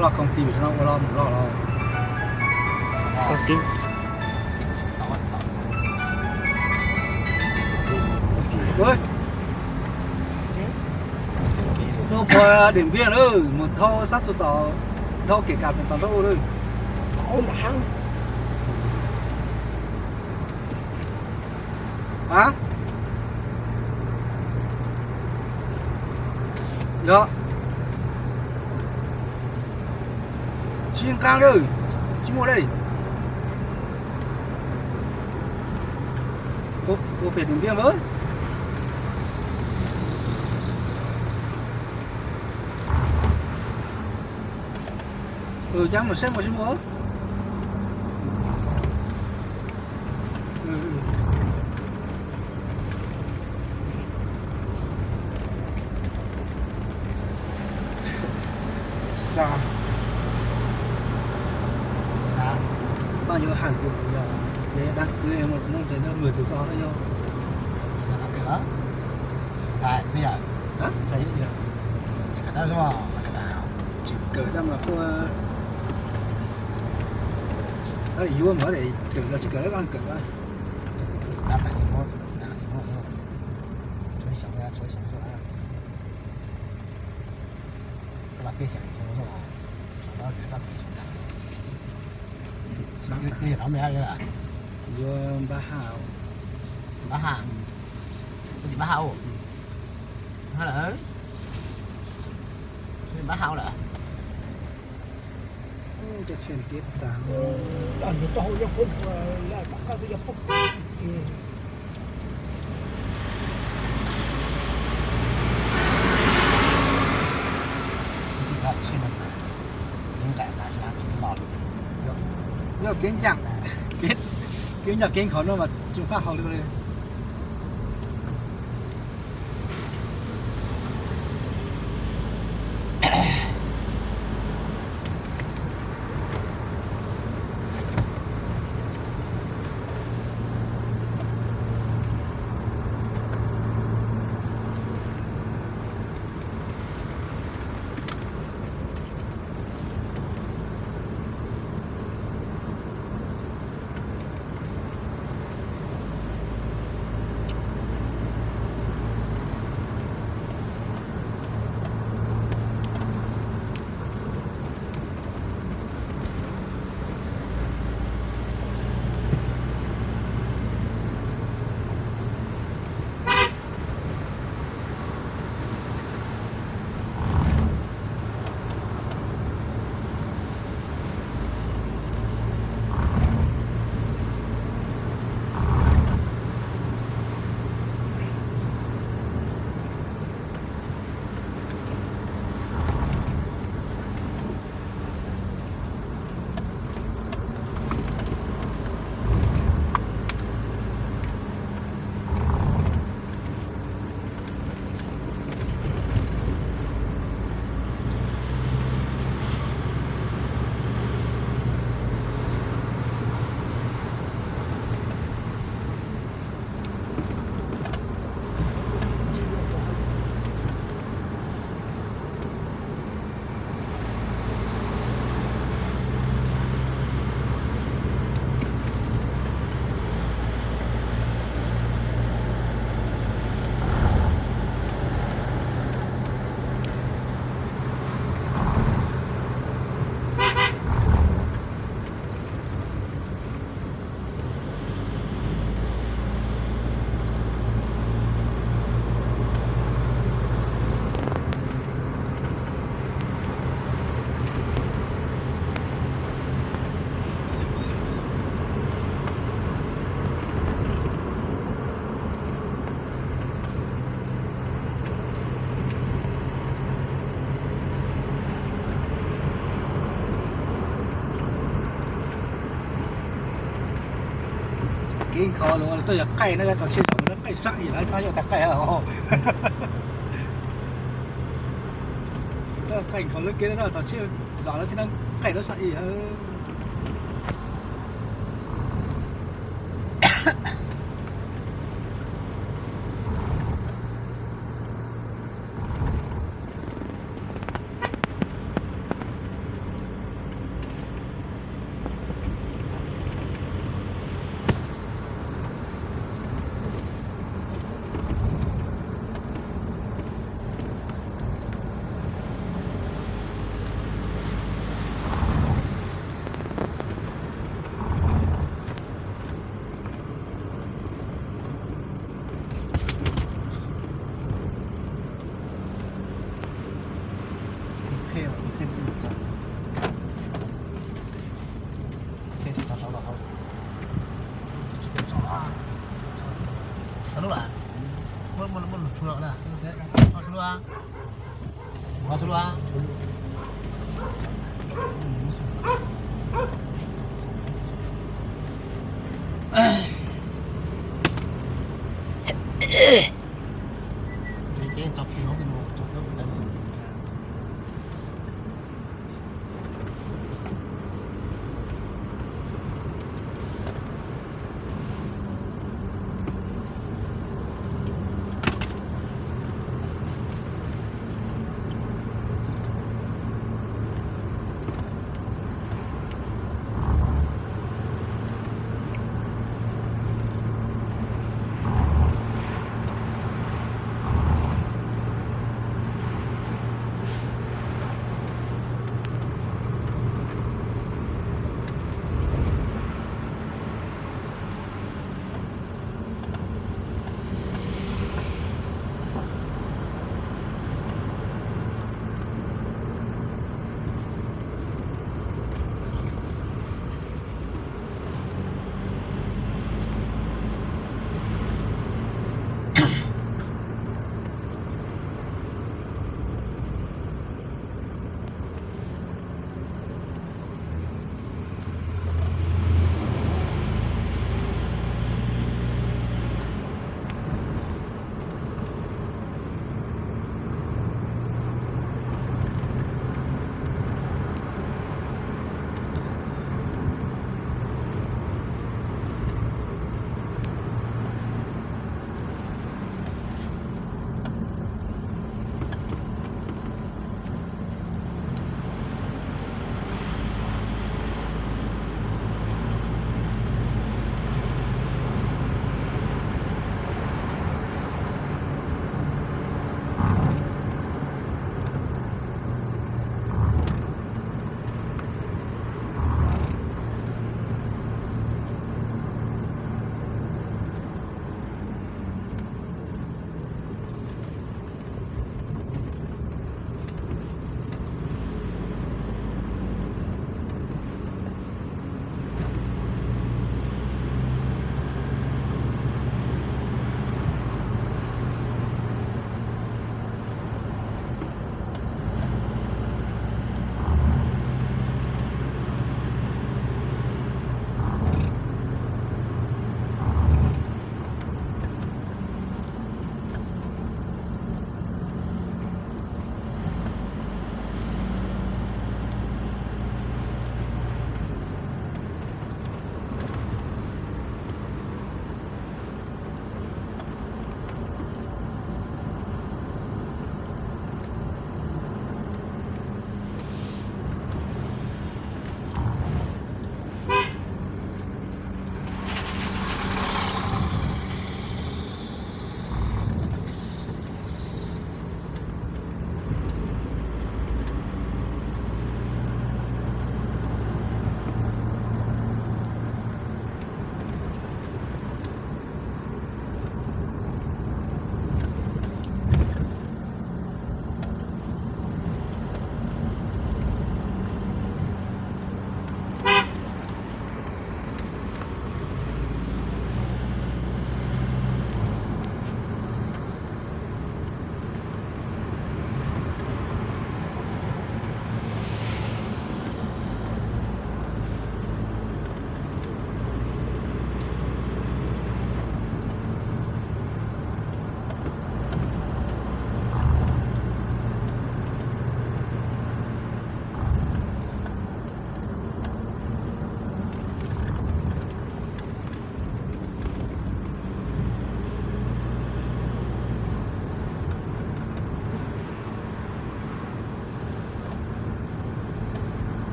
Los công ty no ua los mus los los. Nub pua Điện Biên lawm, mus dhau sab txuas tom, dhau kev kav pem tom nraub ub lawm. A, yog tsis nqaa lawm, tsis muaj li. Ua pem Điện Biên lawm. Cab mus saib mus tsis muaj. Xa, paj yuav ham zug yog, es dab kwv mus txog no ces nws zug koj yog. Tsis kawm dab mas kuj, yuav mas, kawm los tsis kawm dab mas kawm. Yuav npab haj, npab haj, npab haj lawm. Yog kev ncaj, kev ncaj kev khov no mas tsis pab haus li. Kev nkhaus los tuaj yog qaij na, txog tsheb zaum no qaij sab ib lawv xav yog tag qaij. Tuaj qaij nkhaus lub kev no txog tsheb zaum no tsis na qaij lawv sab ib. Txhua lus.